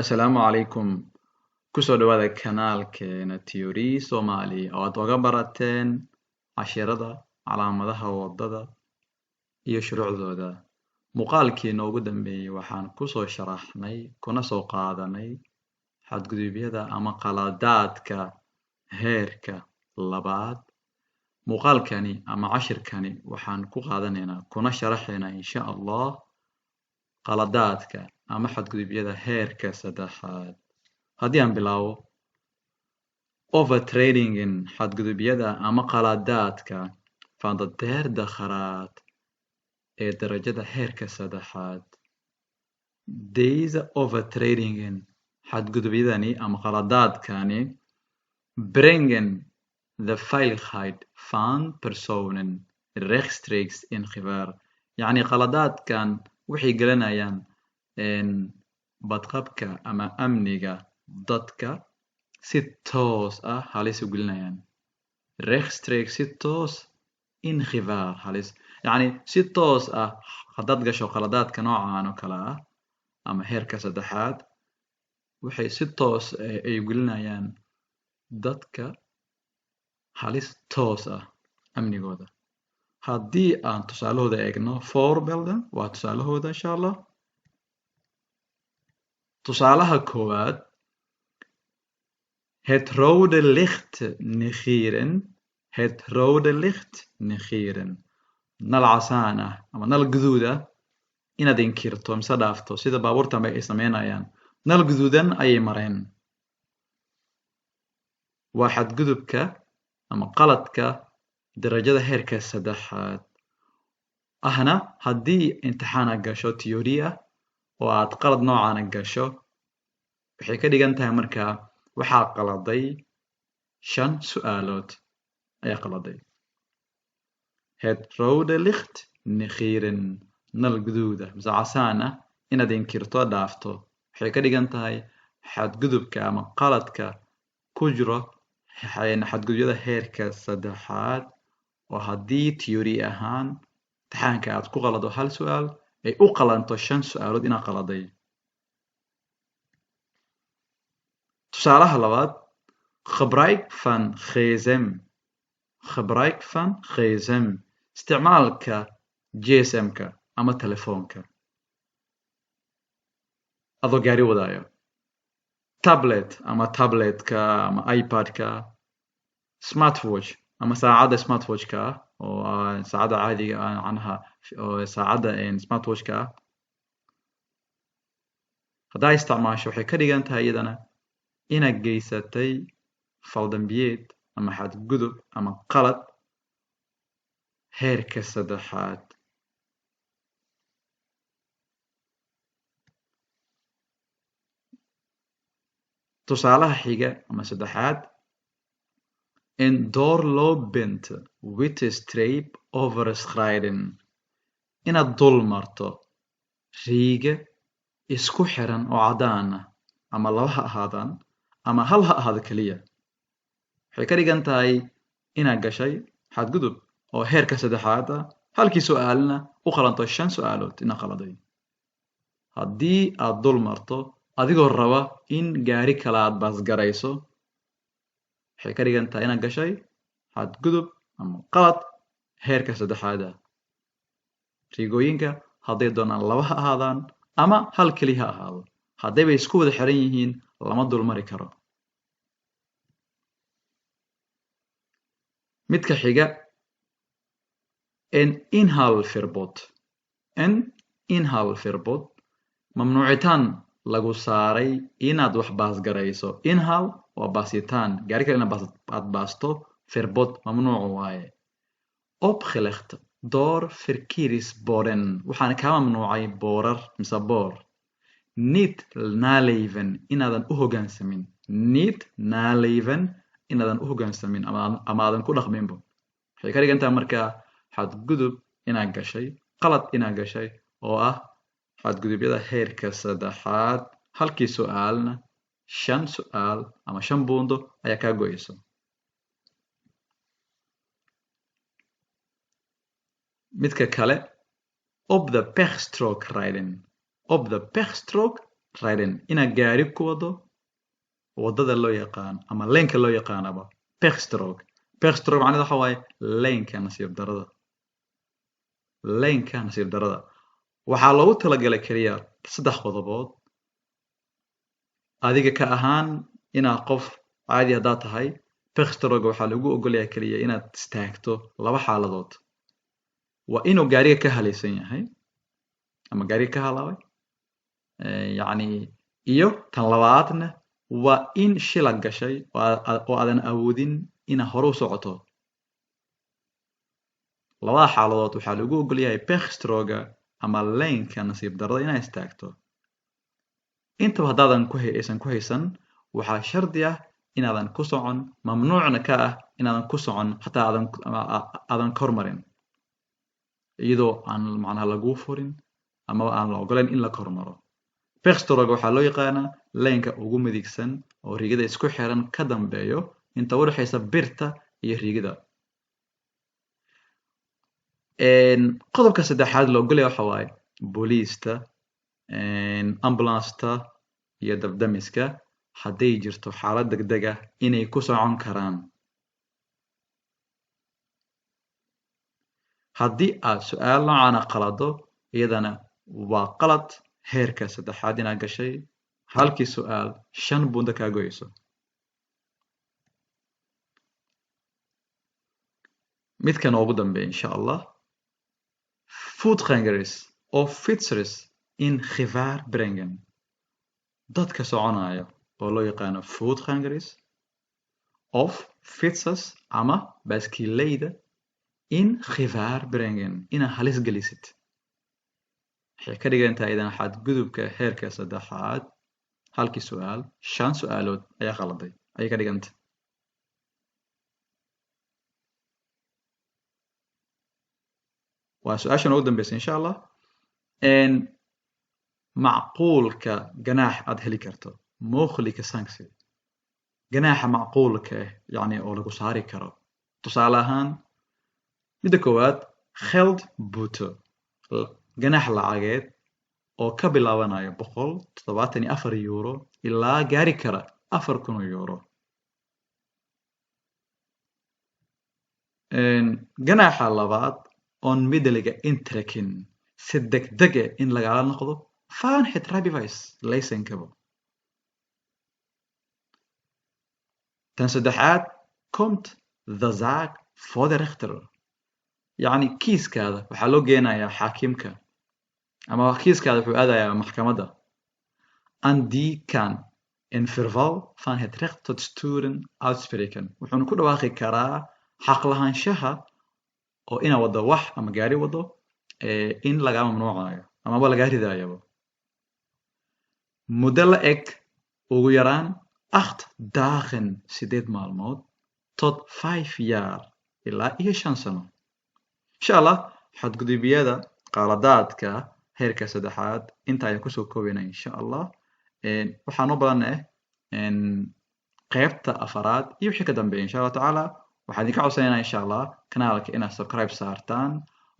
Assalaamu calaykum. Kusoo dhawaada kanaalkeena Theory Somali oo aad oga barateen cashirada calaamadaha wadada iyo shuruucdooda. Muuqaalkii noogu dambeeyey waxaan kusoo sharaxnay kuna soo qaadanay xadgudubyada ama qaladaadka heerka labaad. Muuqaalkani ama cashirkani waxaan ku qaadanaynaa kuna sharaxaynaa insha Allah qaladaadka ama xadgudubyada heerka saddexaad. Haddii aan bilaabo, overtradingen, xadgudubyada ama qaladaadka van de derde graad ee darajada heerka saddexaad. Deze overtredingen, xadgudubyadani ama qaladaadkani, brengen de veiligheid van personen rechtstreeks in gevaar. Yacni qaladaadkan waxay gelinayaan badqabka ama amniga dadka si toos ah halis u gelinayaan. Rechtstreeks, si toos, in gevaar, halis. Yacni si toos ah haddaad gasho qaladaadka noocan oo kale ah ama heerka saddexaad, waxay si toos ay gelinayaan dadka halis toos ah amnigooda. Haddii aan tusaalahooda eegno, voorbeelden waa tusaalahooda insha Allah. Tusaalaha koowaad, het rode licht negeren. Het rode licht negeren, nal casaan ah ama nal guduud ah inaad inkirto mise dhaafto, sida baabuurtan bay ay sameynayaan, nal guduudan ayay mareen. Waa xadgudubka ama qaladka darajada heerka saddexaad ahna. Haddii imtixaana gasho theory ah oo aad qalad noocaana gasho, waxay ka dhigan tahay markaa waxaa qaladay 5 su'aalood ayaa qaladay. Het rode licht negeren, nal guduuda mise casaan ah inaad inkirto dhaafto, waxay ka dhigan tahay xadgudubka ama qaladka ku jiro xadgudubyada heerka saddexaad, oo haddii theory ahaan imtixaanka aad ku qalado hal su'aal ay u qalanto 5 su'aalood inaad qaladay. Tusaalaha labaad, gebruik van GSM. Gebruik van GSM, isticmaalka GSM-ka ama telefoonka adoo gaari wadaayo, tablet ama tabletka ama iPad-ka, smartwatch ama saacadda smartwatch-ka ah oo saacadda caadiga ah, macnaha oo saacadda smartwatch-ka ah haddaa isticmaasho, waxay ka dhigan tahay iyadana inaad geysatay faldambiyeed ama xadgudub ama qalad heerka saddexaad. Tusaalaha xiga ama saddexaad, een doorlopend witte streep overschrijden, inaad dul marto riiga isku xiran oo caddaan ah, ama laba ha ahaadaan ama hal ha ahaado keliya, waxay ka dhigan tahay inaad gashay xadgudub oo heerka saddexaad ah, halkii su'aalna u qalanto 5 su'aalood inaad qaladay. Haddii aad dul marto adigoo raba in gaari kale aad baasgarayso, waxay ka dhigan tahay inaad gashay xadgudub ama qalad heerka saddexaad ah. Riigooyinka hadday doonaan laba ha ahaadaan ama hal keli ha ahaado, haddayba isku wada xiran yihiin lama dulmari karo. Midka xiga, een inhaalverbod. Een inhaalverbod, mamnuucitaan lagu saaray inaad wax baasgarayso. Inhaal waa baasitaan, gaari kale inaad aad baasto, verbod mamnuuc waaye. Opgelegd door verkeersborden, waxaana kaa mamnuucay boorar mise boor. Niet naleven, inaadan u hoggaansamin. Niet naleven, inaadan u hoggaansamin ama aadan ku dhaqminba, waxay ka dhigan tahay markaa xadgudub inaad gashay, qalad inaad gashay oo ah xadgudubyada heerka saddexaad, halkii su'aalna 5 su'aal ama 5 buundo ayaa kaa go'ayso. Midka kale, op de pechstrook rijden. Op de pechstrook rijden, inaad gaari ku wado wadada loo yaqaan ama leenka loo yaqaanaba pechstrook. Pechstrook macnaheedu waxa waaye leenka nasiib darada. Leenka nasiib darada waxaa loogu talagalay keliya saddex qodobood. Adiga ka ahaan inaad qof caadi haddaad tahay, pechstrook waxaa lagu ogolyahay keliya inaad istaagto laba xaaladood. Waa inuu gaariga ka halaysan yahay ama gaariga ka halaabay, yacni, iyo tan labaadna waa in shila gashay oo aadan awoodin inaad hore u socoto. Labada xaaladood waxaa lagu ogol yahay pechstrooga ama leenka nasiib darada inaad istaagto. Intaba haddaadan ku aysan ku haysan, waxaa shardi ah inaadan ku socon, mamnuucna ka ah inaadan ku socon, xataa aadan kormarin iyadoo aan macnaha laguu furin amaba aan la ogolayn in la kormaro. Pechstroog waxaa loo yaqaanaa leenka ugu midigsan oo riigada isku xiran ka dambeeyo, inta u dhexaysa birta iyo riigada. Qodobka saddexaad la ogolaya waxa waaye booliista, ambulance-ta iyo dabdamiska hadday jirto xaalad degdeg ah inay ku socon karaan. Haddii aad su-aal noocaana qalado, iyadana waa qalad heerka saddexaad inaad gashay, halkii su-aal 5 buunda kaa goyeyso. Midkan ugu dambeeya insha Allah, voetgangers of fietsers in gevaar brengen, dadka soconaya oo loo yaqaano voetgangers of fietsers ama baaskiileyda in gevaar brengen, inaad halis gelisid, waxay ka dhigan tahay idan xadgudubka heerka saddexaad, halkii su-aal 5 su-aalood ayaa khaladay ayay ka dhigantay. Waa su-aashan ugu dambeysa insha Allah. Macquulka ganaax aad heli karto, mogelijke sanctie, ganaaxa macquulka ah yacni oo lagu saari karo. Tusaale ahaan, midda koowaad, geldboete, ganaax lacageed oo ka bilaabanayo €174 ilaa gaari kara €4,000. Ganaaxa labaad, onmiddellijke intrekking, si degdeg ah in lagala noqdo van het rijbewijs, laysankaba. Tan saddexaad, komt de zaak voor de rechter, yacni kiiskaada waxaa loo geenayaa xaakimka ama kiiskaada wuxuu aadayaa maxkamadda. En die kan in verval van het recht tot sturen uitspreken, wuxuuna ku dhawaaqi karaa xaq lahaanshaha oo inaad waddo wax ama gaari waddo in lagaa mamnuucayo amaba lagaa ridaayaba muddo la eg ugu yaraan 8 dagen, 8 maalmood, tot 5 jaar, ilaa iyo 5 sano. Insha Allah xadgudubyada qaladaadka heerka saddexaad inta ayaan kusoo koobayna insha Allah. Waxaa noo badan qaybta afaraad iyo wixii ka dambeeya insha Allah tacaala. Waxaan idinka codsanaynaa insha Allah kanaalka inaad subscribe saartaan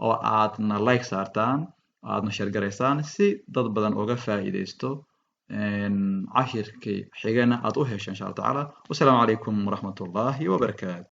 oo aadna like saartaan oo aadna share garaysaan si dad badan uga faa'iidaysto, cashirkii xigana aad u hesho insha Allah tacaala. Wasalaamu calaykum waraxmatullaahi wabarakaatu.